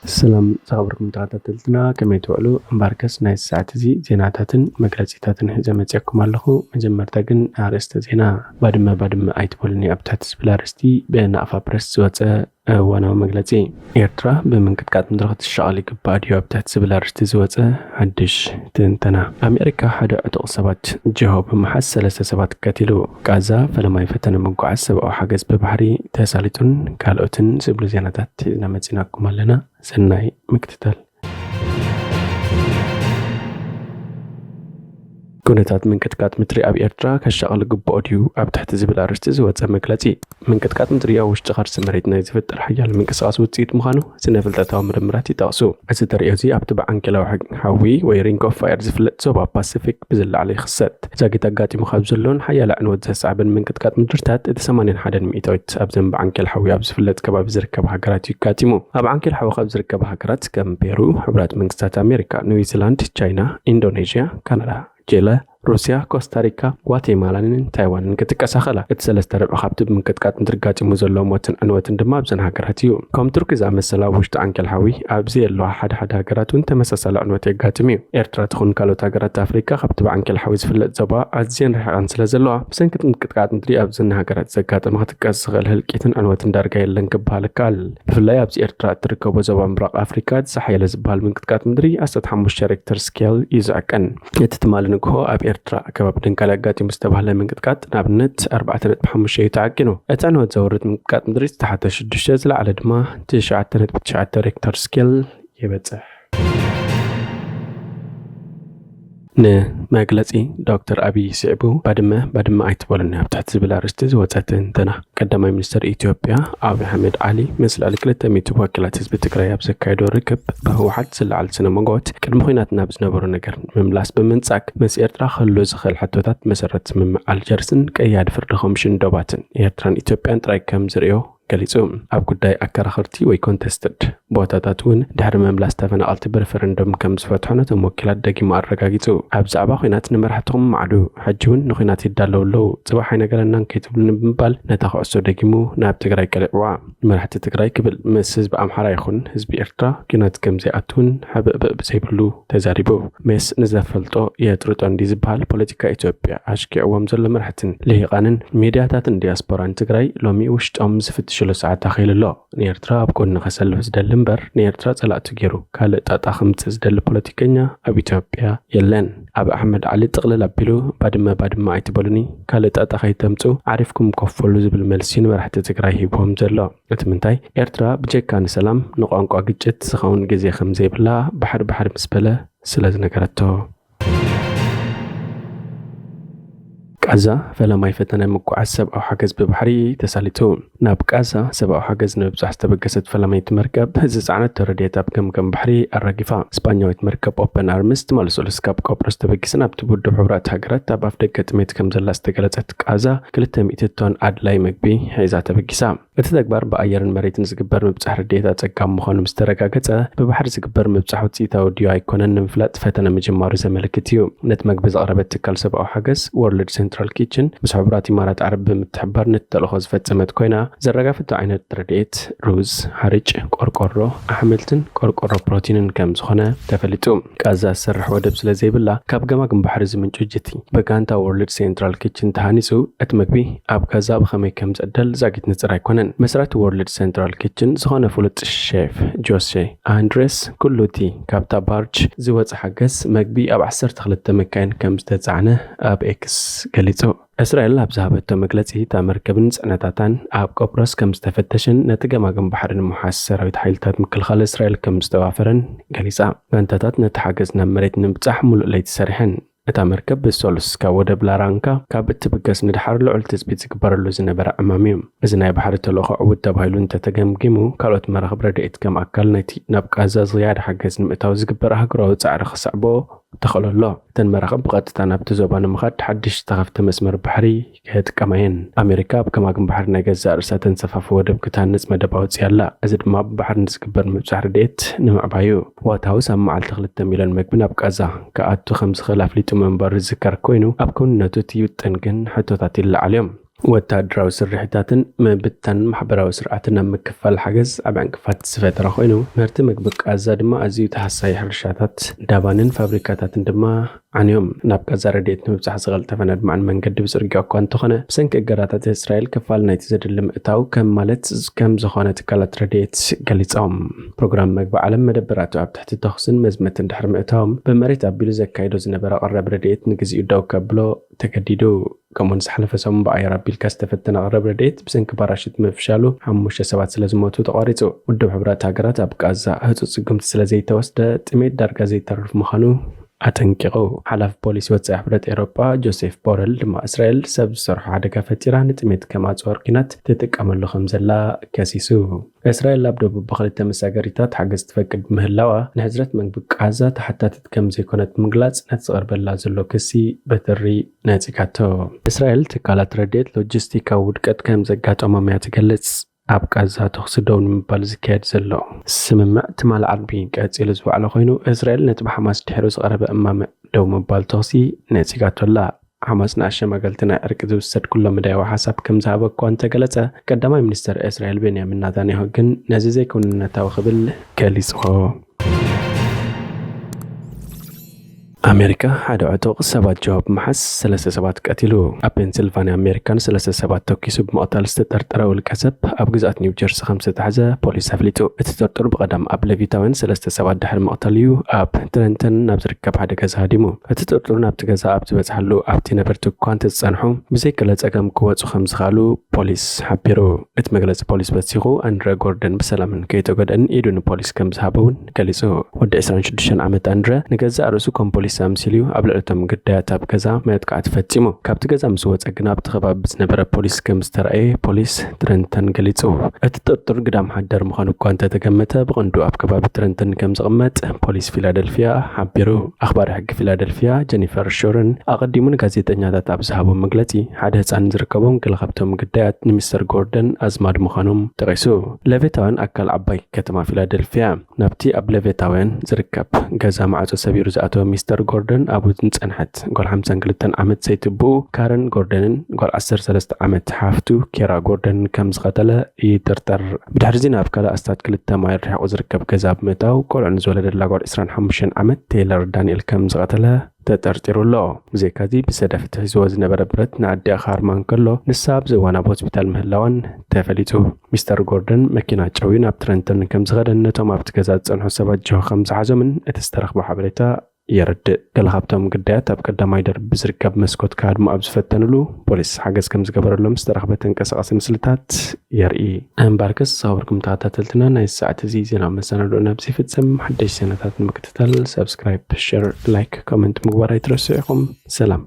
ሰላም ዝኸበርኩም ተኸታተልትና፣ ከመይ ትውዕሉ? እምበርከስ ናይ ሰዓት እዚ ዜናታትን መግለጺታትን ሒዘ መጺኣኩም ኣለኹ። መጀመርታ ግን ኣርእስተ ዜና። ባድመ ባድመ ኣይትበሉኒ ኣብ ትሕቲ ዝብል ኣርእስቲ ብናቕፋ ፕረስ ዝወጸ እዋናዊ መግለጺ። ኤርትራ ብምንቅጥቃጥ ምድሪ ክትሻቐል ይግባእ ድዩ ኣብ ትሕቲ ዝብል ኣርእስቲ ዝወጸ ሓድሽ ትንተና። ኣሜሪካ ሓደ ዕጡቕ ሰባት ጅሆ ብምሓዝ ሰለስተ ሰባት ቀቲሉ። ጋዛ ፈለማይ ፈተነ ምጉዓዝ ሰብኣዊ ሓገዝ ብባሕሪ ተሳሊጡን ካልኦትን ዝብሉ ዜናታት ሒዝና መጺናኩም ኣለና። ሰናይ ምክትታል። ኩነታት ምንቅጥቃጥ ምድሪ ኣብ ኤርትራ ከሻቕል ግብኦ ድዩ ኣብ ትሕቲ ዝብል ኣርእስቲ ዝወጸ መግለጺ። ምንቅጥቃጥ ምድሪ ኣብ ውሽጢ ከርሲ መሬት ናይ ዝፍጠር ሓያል ምንቅስቓስ ውጽኢት ምዃኑ ስነ ፍልጠታዊ ምርምራት ይጠቕሱ። እዚ ተርእዮ እዚ ኣብቲ ብዓንኬላዊ ሕግ ሓዊ ወይ ሪንግ ኦፍ ፋየር ዝፍለጥ ዞባ ፓሲፊክ ብዝለዓለ ይኽሰት። ዛጊት ኣጋጢሙ ካብ ዘሎን ሓያል ዕንወት ዘስዓበን ምንቅጥቃጥ ምድርታት እቲ ሰማንያን ሓደን ሚእታዊት ኣብዘን ብዓንኬል ሓዊ ኣብ ዝፍለጥ ከባቢ ዝርከባ ሃገራት እዩ ኣጋጢሙ። ኣብ ዓንኬል ሓዊ ካብ ዝርከባ ሃገራት ከም ፔሩ፣ ሕቡራት መንግስታት ኣሜሪካ፣ ኒውዚላንድ፣ ቻይና፣ ኢንዶኔዥያ፣ ካናዳ፣ ቺለ፣ ሩስያ፣ ኮስታሪካ፣ ጓቴማላን ታይዋንን ክጥቀሳ ከላ፣ እቲ ሰለስተ ርብዒ ካብቲ ብምንቅጥቃጥ ምድሪ ኣጋጢሙ ዘሎ ሞትን ዕንወትን ድማ ኣብዘን ሃገራት እዩ። ከም ቱርኪ ዝኣመሰላ ኣብ ውሽጢ ዓንኬል ሓዊ ኣብ ዘየለዋ ሓደ ሓደ ሃገራት እውን ተመሳሳሊ ዕንወት የጋጥም እዩ። ኤርትራ ትኹን ካልኦት ሃገራት ኣፍሪካ ካብቲ ብዓንኬል ሓዊ ዝፍለጥ ዞባ ኣዝየን ርሒቐን ስለ ዘለዋ፣ ብሰንኪ ምንቅጥቃጥ ምድሪ ኣብዘን ሃገራት ዘጋጠመ ክጥቀስ ዝኽእል ህልቂትን ዕንወትን ዳርጋ የለን ክበሃል ይከኣል። ብፍላይ ኣብዚ ኤርትራ እትርከቦ ዞባ ምብራቕ ኣፍሪካ፣ እቲ ዝሓየለ ዝበሃል ምንቅጥቃጥ ምድሪ ዓሰርተ ሓሙሽተ ሬክተር ስኬል እዩ ዝዕቀን። እቲ ትማሊ ንግሆ ኣብ ኤርትራ ከባቢ ደንካሊ ኣጋጢሙ ዝተባህለ ምንቅጥቃጥ ንኣብነት ኣርባዕተ ነጥቢ ሓሙሽተ እዩ ተዓቂኑ። እቲ ዕንወት ዘውርድ ምንቅጥቃጥ ምድሪ ዝተሓተ ሽዱሽተ፣ ዝለዓለ ድማ ትሽዓተ ነጥቢ ትሽዓተ ሬክተር ስኬል ይበጽሕ። ንመግለጺ ዶክተር ኣቢይ ስዒቡ፣ ባድመ ባድመ ኣይትበሉኒ ኣብ ትሕቲ ዝብል ኣርእስቲ ዝወጸ ትንተና። ቀዳማይ ሚኒስትር ኢትዮጵያ ኣብይ ኣሕመድ ዓሊ ምስ ልዕሊ ክልተ ሚእቲ ወኪላት ህዝቢ ትግራይ ኣብ ዘካየዶ ርክብ፣ ብህወሓት ዝለዓል ስነ መጎት ቅድሚ ኲናት ናብ ዝነበሮ ነገር ንምምላስ ብምንጻግ፣ ምስ ኤርትራ ክህሉ ዝኽእል ሕቶታት መሰረት ስምምዕ ኣልጀርስን ቀያዲ ፍርዲ ኮሚሽን ዶባትን ኤርትራን ኢትዮጵያን ጥራይ ከም ዝርእዮ ገሊጹ። ኣብ ጉዳይ ኣከራኸርቲ ወይ ኮንተስትድ ቦታታት እውን ድሕሪ ምምላስ ተፈናቐልቲ ብሪፈረንደም ከም ዝፈትሖ ነቶም ወኪላት ደጊሙ ኣረጋጊጹ። ኣብ ዛዕባ ኲናት ንመራሕትኹም ማዕዱ፣ ሕጂ እውን ንኲናት ይዳለዉ ኣለዉ፣ ጽባሕ ኣይነገረናን ከይትብሉኒ ብምባል ነታ ኩዕሶ ደጊሙ ናብ ትግራይ ቀሊዕዋ። ንመራሕቲ ትግራይ ክብል ምስ ህዝቢ ኣምሓራ ይኹን ህዝቢ ኤርትራ ኲናት ከም ዘይኣትውን ሕብእብእ ብዘይብሉ ተዛሪቡ። ሜስ ንዘፈልጦ የጥርጦ እንዲ ዝበሃል ፖለቲካ ኢትዮጵያ ኣሽኪዕዎም ዘሎ መራሕትን ልሂቓንን ሚድያታትን ዲያስፖራን ትግራይ ሎሚ ውሽጦም ዝፍትሽሉ ሰዓት ኣኺሉ ኣሎ። ንኤርትራ ኣብ ጎኒ ከሰልፍ ዝደሊ እምበር ንኤርትራ ጸላእቲ ገይሩ ካልእ ጣጣ ከምጽእ ዝደሊ ፖለቲከኛ ኣብ ኢትዮጵያ የለን። ኣብ ኣሕመድ ዓሊ ጥቕልል ኣቢሉ ባድመ ባድመ ኣይትበሉኒ፣ ካልእ ጣጣ ከይተምጹ ዓሪፍኩም ኮፈሉ ዝብል መልሲ ንመራሕቲ ትግራይ ሂብዎም ዘሎ። እቲ ምንታይ ኤርትራ ብጀካ ንሰላም ንቋንቋ ግጭት ዝኸውን ግዜ ከም ዘይብላ ባሕሪ ባሕሪ ምስ በለ ስለ ዝነገረቶ። ቃዛ ፈለማይ ፈተነ ምጉዓዝ ሰብኣዊ ሓገዝ ብባሕሪ ተሳሊጡ። ናብ ቃዛ ሰብኣዊ ሓገዝ ንምብጻሕ ዝተበገሰት ፈለመይቲ መርከብ ዝጸዓነቶ ረድኤት ኣብ ገምገም ባሕሪ ኣራጊፋ። ስጳኛዊት መርከብ ኦፐን ኣርምስ ትማሊ ሰሉስ ካብ ቆጵሮስ ተበጊሳ ናብቲ ብውድብ ሕቡራት ሃገራት ኣብ ኣፍደገ ጥሜት ከም ዘላ ዝተገለጸት ቃዛ ክልተ ሚእቲ ቶን ኣድላይ መግቢ ሒዛ ተበጊሳ። እቲ ተግባር ብኣየርን መሬትን ዝግበር ምብጻሕ ረድኤት ኣጸጋሚ ምዃኑ ምስ ተረጋገጸ፣ ብባሕሪ ዝግበር ምብጻሕ ውጽኢታዊ ድዩ ኣይኮነን ንምፍላጥ ፈተነ ምጅማሩ ዘመልክት እዩ። ነቲ መግቢ ዘቕረበት ትካል ሰብኣዊ ሓገዝ ወርልድ ሴንትራል ኪችን ምስ ሕቡራት ኢማራት ዓረብ ብምትሕብባር ነቲ ተልእኾ ዝፈጸመት ኮይና፣ ዘረጋፈቶ ዓይነት ረድኤት ሩዝ፣ ሓርጭ፣ ቆርቆሮ፣ ኣሕምልትን ቆርቆሮ ፕሮቲንን ከም ዝኾነ ተፈሊጡ። ቃዛ ዝሰርሕ ወደብ ስለ ዘይብላ፣ ካብ ገማግም ባሕሪ ዝምንጩ ጅቲ ብጋንታ ወርልድ ሴንትራል ኪችን ተሃኒጹ፣ እቲ መግቢ ኣብ ቃዛ ብኸመይ ከም ዝዕደል ዛጊት ንጽር ኣይኮነን። መስራቲ ወርልድ ሴንትራል ኪችን ዝኾነ ፍሉጥ ሼፍ ጆሴ ኣንድሬስ፣ ኩሉ እቲ ካብታ ባርጅ ዝወጸ ሓገዝ መግቢ ኣብ ዓሰርተ ክልተ መካይን ከም ዝተጻዕነ ኣብ ኤክስ ገሊጹ። እስራኤል ኣብ ዝሃበቶ መግለጺ፣ እታ መርከብን ጽዕነታታን ኣብ ቆጵሮስ ከም ዝተፈተሸን ነቲ ገማግም ባሕሪ ንምውሓስ ሰራዊት ሓይልታት ምክልኻል እስራኤል ከም ዝተዋፈረን ገሊጻ። ጋንታታት ነቲ ሓገዝ ናብ መሬት ንምብጻሕ ሙሉእ ለይቲ ሰሪሐን። እታ መርከብ ብሰሉስ ካብ ወደብ ላራንካ ካብ እትብገስ ንድሓር ልዑል ትጽቢት ዝግበረሉ ዝነበረ ዕማም እዩ። እዚ ናይ ባሕሪ ተልእኾ ዕዉት ተባሂሉ እንተተገምጊሙ፣ ካልኦት መራኽብ ረድኤት ከም ኣካል ናይቲ ናብ ቃዛ ዝያዳ ሓገዝ ንምእታው ዝግበር ኣህጉራዊ ጻዕሪ ክስዕቦ ተኽእሎ ኣሎ። እተን መራኽብ ብቐጥታ ናብቲ ዞባ ንምኻድ ሓድሽ ዝተኸፍተ መስመር ባሕሪ ክጥቀማ እየን። ኣሜሪካ ኣብ ገማግም ባሕሪ ናይ ገዛእ ርእሳ ተንሰፋፊ ወደብ ክትሃንጽ መደብ ኣውጺኣ ኣላ። እዚ ድማ ብባሕሪ ንዝግበር ምብጻሕ ረድኤት ንምዕባይ እዩ። ዋይት ሃውስ ኣብ መዓልቲ ክልተ ሚልዮን መግቢ ናብ ቃዛ ክኣቱ ከም ዝኽእል ኣፍሊጡ ምንባሩ ዝዝከር ኮይኑ፣ ኣብ ክውንነቱ እቲ ውጥን ግን ሕቶታት ይለዓል እዮም። ወታደራዊ ስርሒታትን ምብታን ማሕበራዊ ስርዓትን ኣብ ምክፋል ሓገዝ ዓቢ ዕንቅፋት ዝፈጠረ ኮይኑ፣ ምህርቲ መግቢ ቃዛ ድማ ኣዝዩ ተሃሳይ ሕርሻታት፣ ዳባንን ፋብሪካታትን ድማ ዓንዮም። ናብ ቃዛ ረድኤት ንምብጻሕ ዝቐልጠፈን ኣድማዕን መንገዲ ብጽርግያ እኳ እንተኾነ፣ ብሰንኪ እገዳታት እስራኤል ክፋል ናይቲ ዘድሊ ምእታው ከም ማለት ከም ዝኾነ ትካላት ረድኤት ገሊጾም። ፕሮግራም መግቢ ዓለም መደበራቱ ኣብ ትሕቲ ተኹስን መዝመትን ድሕሪ ምእታዎም፣ ብመሬት ኣቢሉ ዘካይዶ ዝነበረ ቀረብ ረድኤት ንግዚኡ ደው ከብሎ ተገዲዱ። ከምኡውን ዝሓለፈ ሰሙን ብኣየር ኣቢልካ ዝተፈተነ ቀረብ ረድኤት ብሰንኪ ፓራሹት ምፍሻሉ ሓሙሽተ ሰባት ስለ ዝሞቱ ተቋሪጹ። ውድብ ሕቡራት ሃገራት ኣብ ቃዛ ህጹጽ ስጉምቲ ስለ ዘይተወስደ፣ ጥሜት ዳርጋ ዘይተርፍ ምዃኑ ኣጠንቂቑ። ሓላፊ ፖሊሲ ወጻኢ ሕብረት ኤውሮጳ ጆሴፍ ቦረል ድማ፣ እስራኤል ሰብ ዝሰርሖ ሓደጋ ፈጢራ ንጥሜት ከም ኣጽዋር ኲናት ትጥቀመሉ ከም ዘላ ከሲሱ። እስራኤል ኣብ ደቡብ ብኽልተ መሳገሪታት ሓገዝ ትፈቅድ ምህላዋ፣ ንሕጽረት መግቢ ቃዛ ተሓታቲት ከም ዘይኮነት ብምግላጽ፣ ነቲ ዝቐርበላ ዘሎ ክሲ በትሪ ነጺጋቶ። እስራኤል ትካላት ረድኤት ሎጂስቲካዊ ውድቀት ከም ዘጋጠሞም እያ ትገልጽ። ኣብ ቃዛ ተኹሲ ደው ንምባል ዝካየድ ዘሎ ስምምዕ ትማሊ ዓርቢ ቀጺሉ ዝወዓለ ኮይኑ፣ እስራኤል ነቲ ብሓማስ ድሒሩ ዝቐረበ እማመ ደው ምባል ተኹሲ ነጺጋቶ ኣላ። ሓማስ ንኣሸማገልቲ ናይ ዕርቂ ዝውሰድ ኩሎ መዳያዊ ሓሳብ ከም ዝሃበ እኳ እንተገለጸ፣ ቀዳማይ ሚኒስተር እስራኤል ቤንያሚን ናታንያሁ ግን ነዚ ዘይክውንነታዊ ክብል ገሊጽዎ። ኣሜሪካ ሓደ ዕጡቕ ሰባት ጀዋብ ምሓዝ ሰለስተ ሰባት ቀቲሉ። ኣብ ፔንሲልቫንያ ኣሜሪካን ሰለስተ ሰባት ተኪሱ ብምቕታል ዝተጠርጠረ ውልቀ ሰብ ኣብ ግዝኣት ኒው ጀርሲ ከም ዝተታሕዘ ፖሊስ ኣፍሊጡ። እቲ ጥርጡር ብቐዳም ኣብ ሌቪታውያን ሰለስተ ሰባት ድሕሪ ምቕታል እዩ ኣብ ትረንተን ናብ ዝርከብ ሓደ ገዛ ሃዲሙ። እቲ ጥርጡር ናብቲ ገዛ ኣብ ዝበጽሓሉ ኣብቲ ነበርቲ እኳ እንተዝጸንሑ ብዘይገለ ጸገም ክወጹ ከም ዝኽኣሉ ፖሊስ ሓቢሩ። እቲ መግለጺ ፖሊስ በጺኹ ኣንድረ ጎርደን ብሰላምን ከይተጎድአን ኢዱ ንፖሊስ ከም ዝሃበ እውን ገሊጹ። ወዲ ዕስራን ሽዱሽተን ዓመት ኣንድረ ንገዛእ ርእሱ ከም ፖሊስ ኣምሲሉ እዩ ኣብ ልዕሊ እቶም ግዳያት ኣብ ገዛ መጥቃዕቲ ፈጺሙ። ካብቲ ገዛ ምስ ወጸ ግና ኣብቲ ከባቢ ብዝነበረ ፖሊስ ከም ዝተረኣየ ፖሊስ ትረንተን ገሊጹ። እቲ ጥርጡር ግዳም ሓደር ምዃኑ እኳ እንተተገመተ፣ ብቐንዱ ኣብ ከባቢ ትረንተን ከም ዝቕመጥ ፖሊስ ፊላደልፊያ ሓቢሩ። ኣኽባሪ ሕጊ ፊላደልፊያ ጀኒፈር ሾረን ኣቐዲሙ ንጋዜጠኛታት ኣብ ዝሃቦ መግለጺ፣ ሓደ ህጻን ዝርከቦም ገለ ካብቶም ግዳያት ንሚስተር ጎርደን ኣዝማድ ምዃኖም ጠቒሱ። ሌቪታውያን ኣካል ዓባይ ከተማ ፊላደልፊያ። ናብቲ ኣብ ሌቪታውያን ዝርከብ ገዛ ማዕጾ ሰቢሩ ዝኣተወ ሚስተር ጎርደን ኣብኡ ዝጸንሐት ጓል ሓምሳን ክልተን ዓመት ሰይቲ ብኡ ካረን ጎርደንን ጓል ዓሰርተ ሰለስተ ዓመት ሓፍቱ ኬራ ጎርደንን ከም ዝቐተለ ይጥርጠር። ብድሕሪዚ ናብ ካልእ ኣስታት ክልተ ማይል ርሒቑ ዝርከብ ገዛ ብምእታው ቆልዑ ንዝወለደላ ጓል ዕስራን ሓሙሽተን ዓመት ቴይለር ዳንኤል ከም ዝቐተለ ተጠርጢሩ ኣሎ። ብዘይካዚ ብሰደፍ ተሒዝዎ ዝነበረ ብረት ንኣዲኣ ክሃርማ እንከሎ ንሳ ኣብዚ እዋን ኣብ ሆስፒታል ምህላዋን ተፈሊጡ። ሚስተር ጎርደን መኪና ጨውዩ ናብ ትረንተን ከም ዝኸደን ነቶም ኣብቲ ገዛ ዝጸንሑ ሰባት ጅሆ ከም ዝሓዞምን እቲ ዝተረኽበ ሓበሬታ የረድእ። ገለ ካብቶም ግዳያት ኣብ ቀዳማይ ደርቢ ብዝርከብ መስኮት ክሃድሙ ኣብ ዝፈተንሉ ፖሊስ ሓገዝ ከም ዝገበረሎም ዝተረኽበ ተንቀሳቓሲ ምስልታት የርኢ። እምበኣርከስ ዝኸበርኩም ተኸታተልትና ናይ ሰዓት እዚ ዜና መሰናድኦ ናብዚ ይፍጽም። ሓደሽ ዜናታት ንምክትታል ሰብስክራይብ፣ ሸር፣ ላይክ፣ ኮመንት ምግባር ኣይትረስዑ ኢኹም። ሰላም።